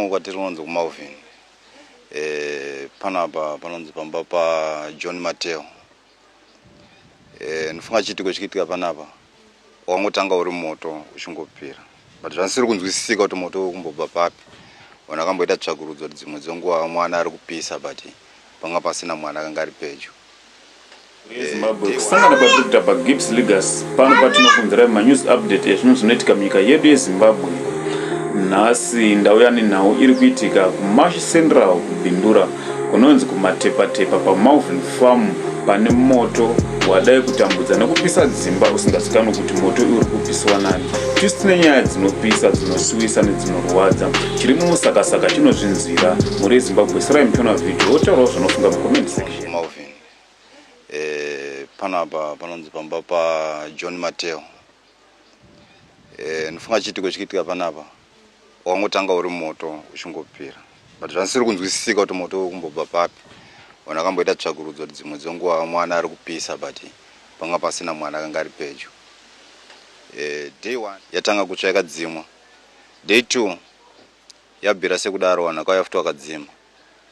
Kuno kwatiri kunonzi kuMalvin. Eh, panapa panonzi pamba paJohn Mateo. Eh, ndifunga chiitiko chikiitika panapa wangotanga uri moto uchingopira but zvandisiri kunzwisisika kuti moto ukumbobva papi. Vanhu vakamboita tsvakurudzo kuti dzimwe dzenguva mwana ari kupisa but panga pasina mwana akanga ari pedyo. Zimbabwe kusangana kwatiri kuita paGibbs Legacy pano patinokunzirai manews update ezvinhu zvinoitika munyika yedu yeZimbabwe. Nhasi ndauya nenhau iri kuitika kuMash Central kuBindura kunonzi kuMatepatepa paMalvin Farm pane moto wadai kutambudza nekupisa dzimba usingazikanwi kuti moto uri kupiswa nani. Tisu tine nyaya dzinopisa, dzinosuwisa nedzinorwadza. Chiri mumusakasaka chinozvinzwira. Mhuri yeZimbabwe sirai muchiona vhidhiyo wotaurawo zvaunofunga mucomment section. Malvin. Eh, panapa panonzi pamba paJohn Mateo. Eh, ndifunga chiitiko chikiitika panapa wangotanga uri moto uchingopira but zvandisiri kunzwisisika kuti moto ukumbobva papi. Vanhu vakamboita tsvakurudzo kuti dzimwe dzenguva mwana ari kupisa but panga pasina mwana akanga ari pedyo. Eh, day one yatanga kutsva yakadzimwa, day two yabvira sekudaro vanhu vakauya futi vakadzima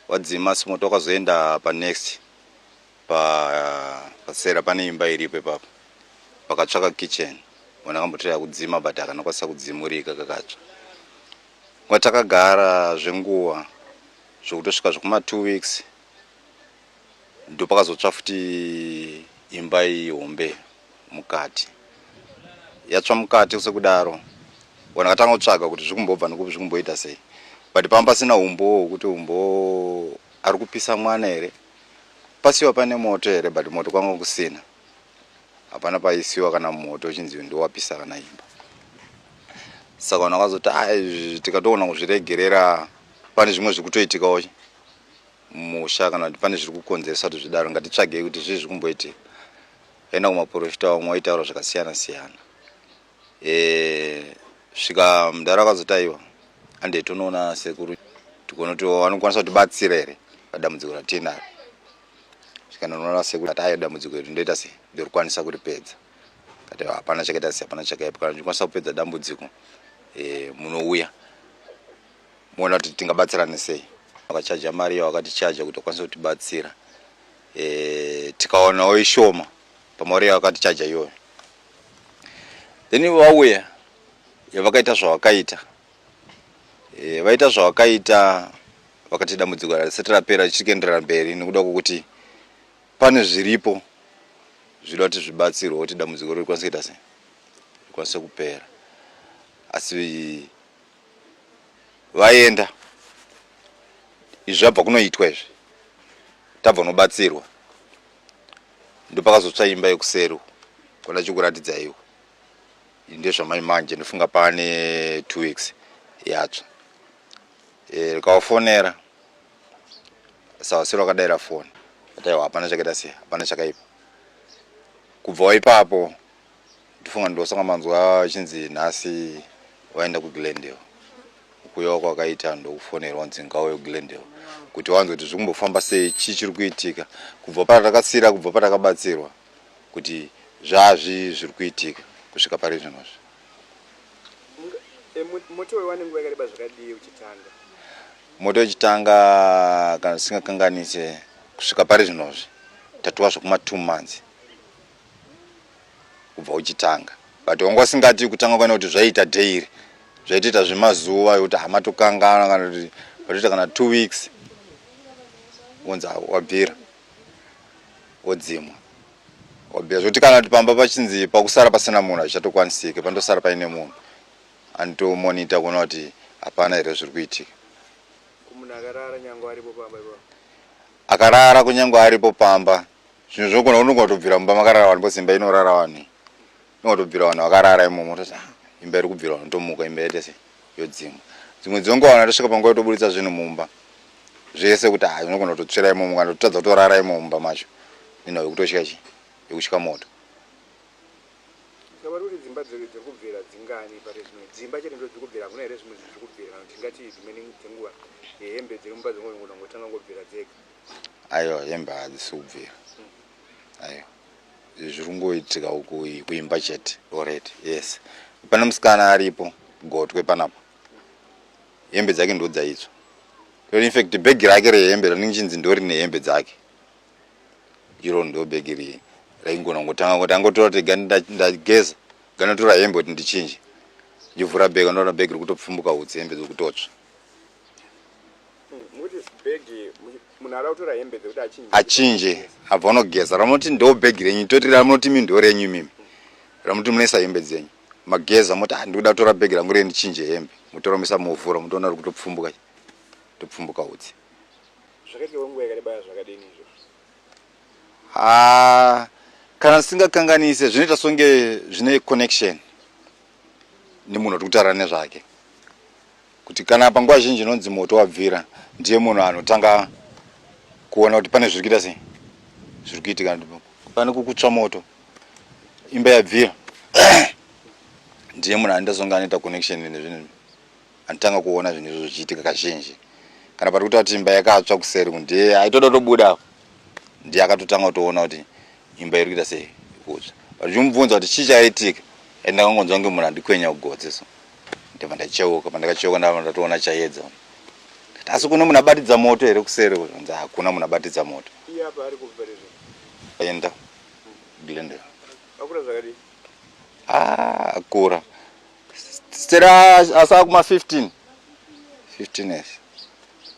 wadzima asi moto wakazoenda panext pasera pane imba iripo ipapo pakatsvaka kitchen vanhu vakambotraya kudzima but hakana kwanisa kudzimurika kakatsva. Nguva takagara zvenguva zvekutosvika zvekuma 2 weeks ndopakazotsva futi imba iyi hombe mukati yatsva mukati sekudaro vanhu vakatanga kutsvaga kuti zvikumbobva nekupi zvikumboita sei but pamba pasina umbowo hwekuti umbowo ari kupisa mwana here pasiwa pane moto here but moto kwanga kusina hapana paisiwa kana moto uchinzi ndowapisa kana imba saka vanhu vakazoti a izvi tikatoona kuzviregerera pane zvimwe zvikutoitikawo musha kana kuti pane zviri kukonzeresa kuti zvidaro ngatitsvagei kuti zvii zviri kumboitika aenda kumaporofita vamwe vaitaura zvakasiyana siyana e, svika mudhara akazoti aiwa handei tonoona sekuru tikuona kuti vanokwanisa kutibatsira here padambudziko ratinaro svika ndinoona sekuru ati ayo dambudziko iri ndoita sei ndorikwanisa kuripedza kati hapana chakaita sei hapana chakaipa kana ndichikwanisa kupedza dambudziko e, munouya moona kuti tingabatsirane sei vakachaja mari yavakatichaja kuti vakwanise kutibatsira e, tikaonawo ishoma pamari yavakatichaja iyoyo then vauya yavakaita zvavakaita e, vaita zvavakaita vakati dambudziko risati rapera richiri kuenderera mberi nekuda kwokuti pane zviripo zvinoda kuti zvibatsirwe kuti dambudziko rikwanise kuita sei rikwanise kupera asi vaenda izvi zvabva kunoitwa izvi tabva kunobatsirwa ndopakazotsva imba yekuseri kwada chikuratidza iwo ndezvamai manje ndofunga pane two weeks yatsva e, rikawafonera sawasiri wakadaira foni ataiwa hapana chakaita sei hapana chakaipa kubvawo ipapo Ndifunga ndosanga manzwa chinzi nhasi vaenda kuGlendale. Kuuya kwakaita ndokufonerwa nzi ngauye kuGlendale kuti wanzwe kuti zvikumbofamba sei chii chiri kuitika kubva patakasira kubva patakabatsirwa kuti zvazvi zviri kuitika kusvika pari zvinozvi. E, moto uyu wane nguva yakareba zvakadii uchitanga? Moto uchitanga kana tisingakanganise kusvika pari zvinozvi tatiwa zvekuma 2 months. Kubva uchitanga but wanga usingati kutanga kwaina kuti zvaiita daily zvaitoita zvemazuva ekuti hamatokangana kana kuti patoita kana two weeks wonzi wabvira wodzimwa wabvira zvekuti kana kuti pamba pachinzi pakusara pasina munhu hazvichatokwanisike pandosara paine munhu anotomonita kuona kuti hapana here zviri kuitika. Kumunhu akarara nyangwe aripo pamba ipapo. Akarara kunyangwe aripo pamba Zvinhu zvinogona unogona kutobvira mumba makarara vanhu because imba inorara vanhu iyi. Inogona kutobvira vanhu vakarara imomo wototi ah imba iri kubvira vanhu tomuka imba yaita sei yodzimwa. Dzimwe dzenguva vanhu vatosvika panguva yekutoburitsa zvinhu mumba zvese kuti ah zvinogona kutotsvira imomo kana kutotadza kutorara imomo mumba macho nenhau yekutotya chii yekutya moto. Saka vari kuti dzimba dziri kubvira dzingani pari zvino? Dzimba chete ndo dziri kubvira hakuna here zvimwe zvinhu zviri kubvira kana kuti tingati dzimweni dzenguva hembe dziri mumba dzinogona kungotanga kungobvira dzega? Aiwa hembe hadzisi kubvira aiwa zviri kungoitika kuimba chete already yes pane musikana aripo gotwe panapa Hembe dzake ndodzaitsva. In fact bhegi rake rehembe ranenge chinzi ndorine hembe dzake. Iro ndo bhegi riye raingona kungotanga kuti angotora kuti ndageza ganotora hembe kuti ndichinje. Ndivhura bhegi ndoona bhegi riri kutopfumbuka hutsi hembe dzikutotsva. Mukuti bhegi munhu ada kutora hembe dzekuti achinje. Achinje abva anogeza ramunoti ndo bhegi renyu toti ramunoti imi ndo renyu imimi. Ramunoti munoisa hembe dzenyu. Mageza moti ah ndikuda kutora bhegi rangu riye ndichinje hembe. Motora moisa movhura motoona riri kutopfumbuka topfumbuka hutsi. Zvakaitika kwenguva yakareba zvakadini izvozvo? Haa kana ndisingakanganise zvinoita songe zvine connection nemunhu watiri kutaura nezvake kuti kana panguva zhinji inonzi moto wabvira ndiye munhu anotanga kuona kuti pane zviri kuita sei zviri kuitika pane kukutsva moto imba yabvira ndiye munhu anoita songe anoita connection nezvinhu anotanga kuona zvinhu izvo zvichiitika kazhinji kana pari kuita kuti imba yakatsva kuseri ndiye aitoda kutobuda apo ndiye akatotanga kutoona kuti imba iri kuita sei kutsva but uchimubvunza kuti chii chaitika and ndakangonzwa kunge munhu andikwenya kugotsi so ndibva ndacheuka pandakacheuka ndabva ndatoona chaedza ndikati asi kune munhu abatidza moto here kuseri kunzi hakuna munhu abatidza moto Iye apa ari kupi pari zvino? Enda Glendale. Akura zvakadii? Ah, akura. Stella asa kuma 15. 15 years.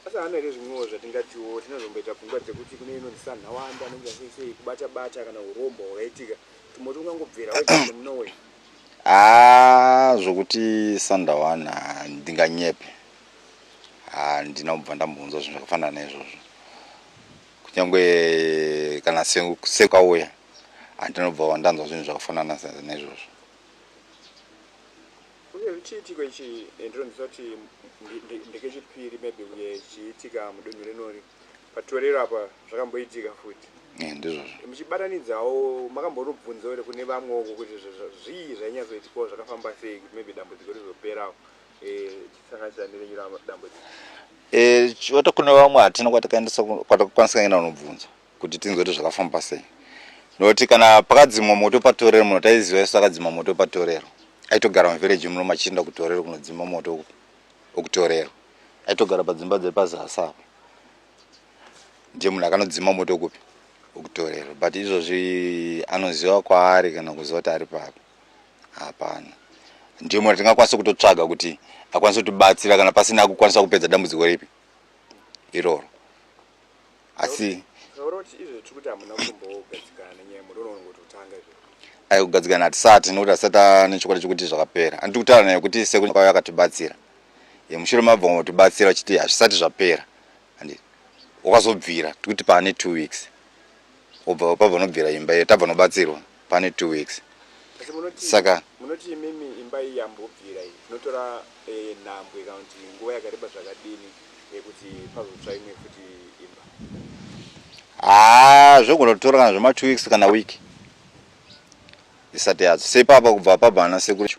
Asi haana here zvimwewo zvatingatiwo tinozomboita pfungwa dzekuti kune inonzi sanhawanda anenge sei sei kubata bata kana urombo hwakaitika kuti moto ungangobvira wega from nowhere. Ah, zvokuti sandawana ndinganyepe. Handina kubva ndambonzwa zvinhu zvakafanana naizvozvo. Kunyangwe kana sekauya handina kubva ndanzwa zvinhu zvakafanana naizvozvo. Uye chiitiko ichi eh, ndinonzwa kuti ndekechipiri maybe uye chiitika mudunhu rinori patorero apa zvakamboitika futi eh, ndizvozvo muchibatanidzawo makambonobvunzawo here kune vamwewo kuti zvii zvainyatsoitikawo zvakafamba sei kuti maybe dambudziko rizoperawo eh, chisanganisira nerenyu dambudziko chivata kune vamwe hatina kwatakaendesa kwatakakwanisa kuenda kunobvunza kuti tinzwe kuti zvakafamba sei nokuti kana pakadzimwa moto patorero munhu taiziva isu akadzima moto patorero aitogara muvhireji muno machienda kutorero kunodzima moto okutorero aitogara padzimba dziri pazasi apa ndiye munhu akanodzima moto kupi okutorero but izvozvi anoziva kwaari kana kuziva kuti ari papi hapana ndiye munhu atingakwanisa kutotsvaga kuti akwanise kutibatsira kana pasina kukwanisa kupedza dambudziko ripi iroro asi ayi kugadzikana hatisati nokuti hatisati ane chokwadi chekuti zvakapera anditi kutaura naye kuti sekuru kwavo yakatibatsira mushure mabva kutibatsira vachiti hazvisati zvapera and wakazobvira tikuti paane two weeks obva pabva nobvira imba iyo tabva nobatsirwa pane two weeks saka munoti imimi imba iyi yambobvira iyi zvinotora eh, nhambwe kana kuti nguva yakareba zvakadini yekuti pazotsva imwe futi imba? Haa zvogona kutora kana zvema two weeks kana week isati yatsva seipapa kubva pabva ana sekuru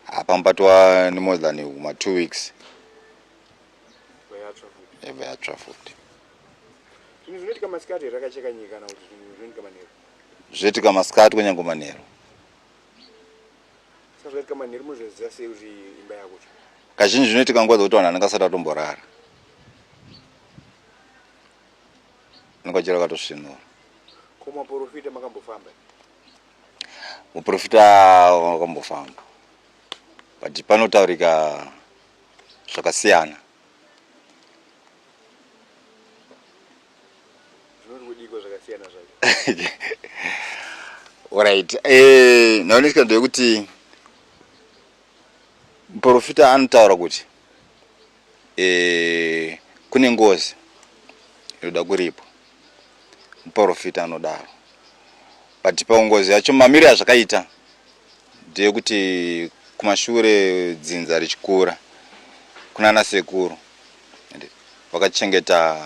hapambatwa nemore than kuma two weeks yabva yatsva futi. Zvinhu zvinoitika masikati here rakacheka nyika kana kuti zvinhu zvinoitika manheru? Zvinoitika masikati kunyange manheru. Saka zvinoitika manheru munozviziva sei kuti imba yakutsva? Kazhinji zvinoitika nguva dzekuti vanhu vanenge vasati vatomborara. Vanenge vachiri vakatosvinura. Ko maporofita makambofamba? Muporofita wakambofamba. But panotaurika zvakasiyana. Zvinoti kudiko zvakasiyana zvacho. Alright. Eh, naonesika ndeyekuti muprofita anotaura kuti eh, kune ngozi inoda kuripwa. Muprofita anodaro. But pangozi yacho mamiro azvakaita ndeyekuti kumashure dzinza richikura kunana sekuru vakachengeta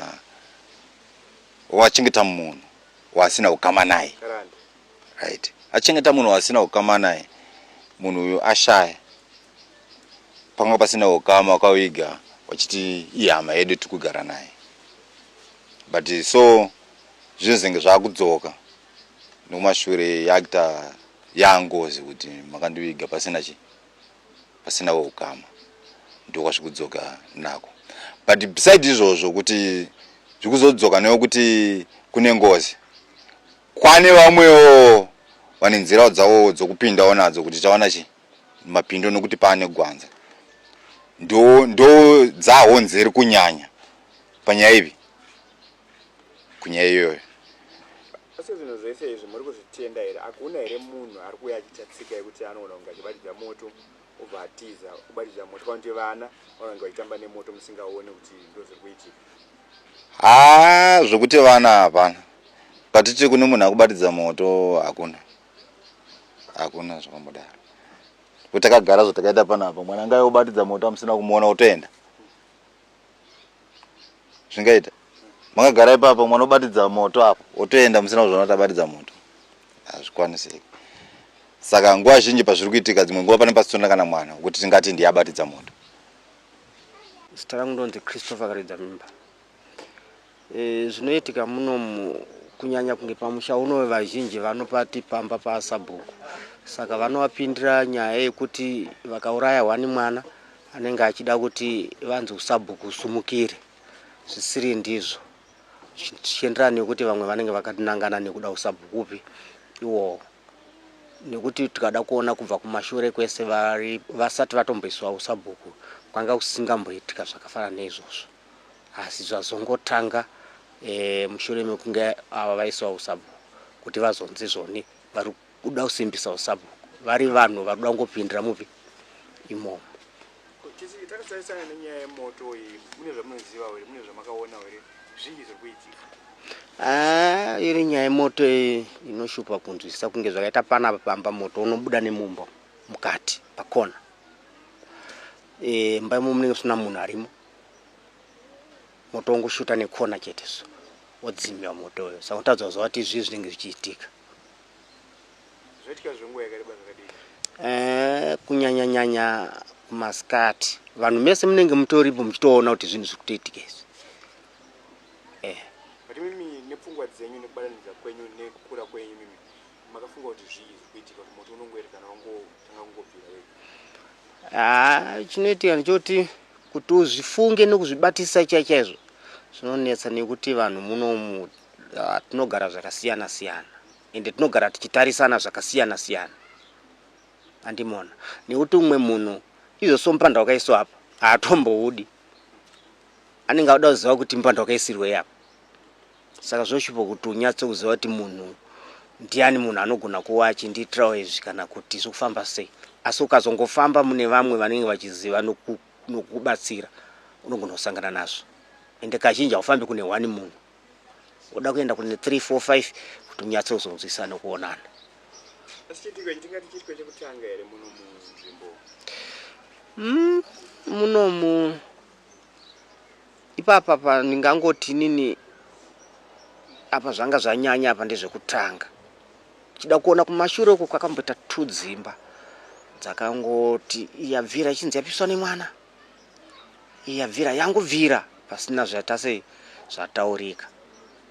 wachengeta munhu waasina ukama naye right achengeta munhu waasina ukama naye munhu uyu ashaya panga pasina ukama wakawiga wachiti ihama yedu tikugara naye but so zvinozenge zvakudzoka nekumashure yakuita yangozi kuti makandiviga pasina chi pasina weukama. Ndokwazvikudzoka nako. But beside izvozvo kuti zvikuzodzoka nekuti kune ngozi, kwane vamwewo vane nzira dzavo dzokupindawo nadzo kuti tawana chi mapindo nokuti paane gwanza ndo ndo dzahonzeri kunyanya panyaya ipi kunyaya iyoyo. Asi zvinhu zvese izvi muri kuzvitenda here? Hakuna here munhu ari kuuya achiita tsika yekuti anoona kunge achibatidza moto obva atiza obatidza moto kana kuti vana vanenge vachitamba nemoto musingaone kuti ndozviri kuitika? Haa, zvokuti vana hapana. Patiti kune munhu akubatidza moto hakuna. Hakuna zvakambodaro. Kuti takagara zvatakaita panapa, mwana ngaiye obatidza moto amusina kumuona otoenda. Zvingaita? Makagara ipapo mwana obatidza moto apo otoenda musina kuzviona kuti abatidza moto. Hazvikwanisiki. Saka nguva zhinji pazviri kuitika dzimwe nguva pane pasitona kana mwana kuti tingati ndiye abatidza moto. Zita rangu ndonzi Christopher Karidza Mimba. E, zvinoitika munomu kunyanya kunge pamusha uno vazhinji vanopati pamba pasabhuku saka vanovapindira nyaya yekuti vakauraya hwani mwana anenge achida kuti vanzi usabhuku usumukire zvisiri ndizvo zvichienderana nekuti vamwe vanenge vakatinangana nekuda usabhuku upi iwowo nekuti tikada kuona kubva kumashure kwese vari vasati vatomboiswa usabhuku kwanga kusingamboitika zvakafanana neizvozvo asi zvazongotanga e, mushure mekunge ava vaiswa usabhuku kuti vazonzi zvoni vari kuda kusimbisa usabhuku vari vanhu vari kuda kungopindira mupi imomo. Takatarisana nenyaya yemoto iyi, mune zvamunoziva here? Mune zvamakaona here? Zvii zviri kuitika? Ah, iri nyaya yemoto iyi inoshupa kunzwisisa kunge zvakaita panapa pamba moto unobuda nemumba mukati pakona e, mumba imo munenge musina munhu arimo moto wongoshuta nekona chete so wodzimiwa moto uyo saka unotadza kuziva kuti zvii zvinenge zvichiitika. Zvaitika zvenguva yakareba zvakadii? Eh, kunyanya nyanya kumasikati vanhu mese munenge mutoripo muchitoona kuti zvinhu zviri kutoitika izvi eh. But mimi nepfungwa dzenyu nekubatanidza kwenyu nekukura kwenyu mimi makafunga kuti zvii zviri kuitika kuti moto unongoerekana wangotanga kungobvira wega? Ah, chinoitika ndechoti kuti uzvifunge nekuzvibatisa chai chaizvo zvinonetsa nekuti vanhu munomu ah, tinogara zvakasiyana siyana ende tinogara tichitarisana zvakasiyana siyana andimona nekuti umwe munhu izvo so mupanda wakaiswa apa haatomboudi anenge auda kuziva kuti mupanda wakaisirwei apa saka zvoshupa kuti unyatse kuziva kuti munhu ndiani munhu anogona kuva achindiitirawo izvi kana kuti zvokufamba sei asi ukazongofamba mune vamwe vanenge vachiziva nokubatsira unogona kusangana nazvo ende kazhinji haufambi kune one munhu Uda kuenda kune 3 4 5 kuti munyatsozonzwisisa nekuonana. Asi chiitiko ichi tingati chiitiko chekutanga here muno munzvimbo? Munomu ipapa pa ndingangoti inini apa zvanga zvanyanya apa ndezvekutanga. Chida kuona kumashure uko kwakamboita tudzimba dzakangoti yabvira ichinzi yapiswa nemwana. Yabvira yangobvira pasina zvaita sei zvataurika.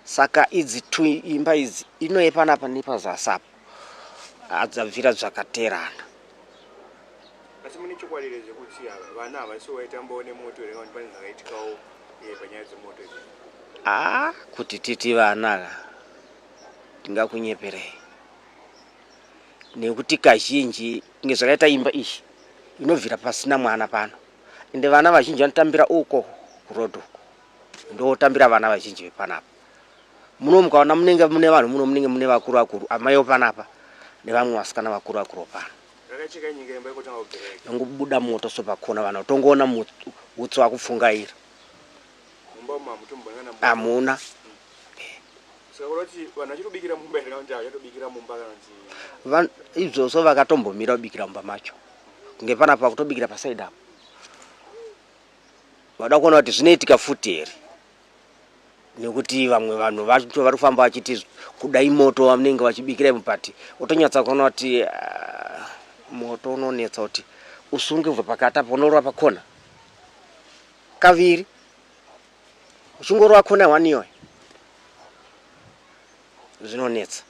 Saka idzi tu imba idzi ino yepanapa nepazasi apo adzabvira zvakateerana. Asi mune chokwadi here zvekuti vana havasi vaitambawo nemoto here kana kuti pane zvakaitikawo eh, panyaya dzemoto idzi? Ah, kuti titi vana ka tingakunyeperei nekuti kazhinji kunge zvakaita imba iyi inobvira pasina mwana pano ende vana vazhinji vanotambira uko kuroad uko ndotambira vana vazhinji vepanapa muno mukaona munenge mune vanhu muno munenge mune vakuru vakuru amaiwo panapa nevamwe vasikana vakuru vakuru pano Rakacheka nyika imba ikotanga kubvira yega. yongobuda moto so pakona vanhu tongoona utsi wakupfungaira Mumba umu hamutombona kana moto. Hamuna. Saka kureva kuti vanhu vachiri kubikira mumba here kana kuti havachatobikira mumba kana kuti Izvozvo vakatombomira kubikira mumba macho kunge panapa kutobikira pasaidi apo vada kuona kuti zvinoitika futi here nekuti vamwe vanhu vacho vari kufamba vachiti kudai moto vanenge vachibikira mupati otonyatsa kuona kuti ah, moto unonetsa kuti usunge kubva pakati apo unorova pakona kaviri uchingorova kona one iyoyo zvinonetsa.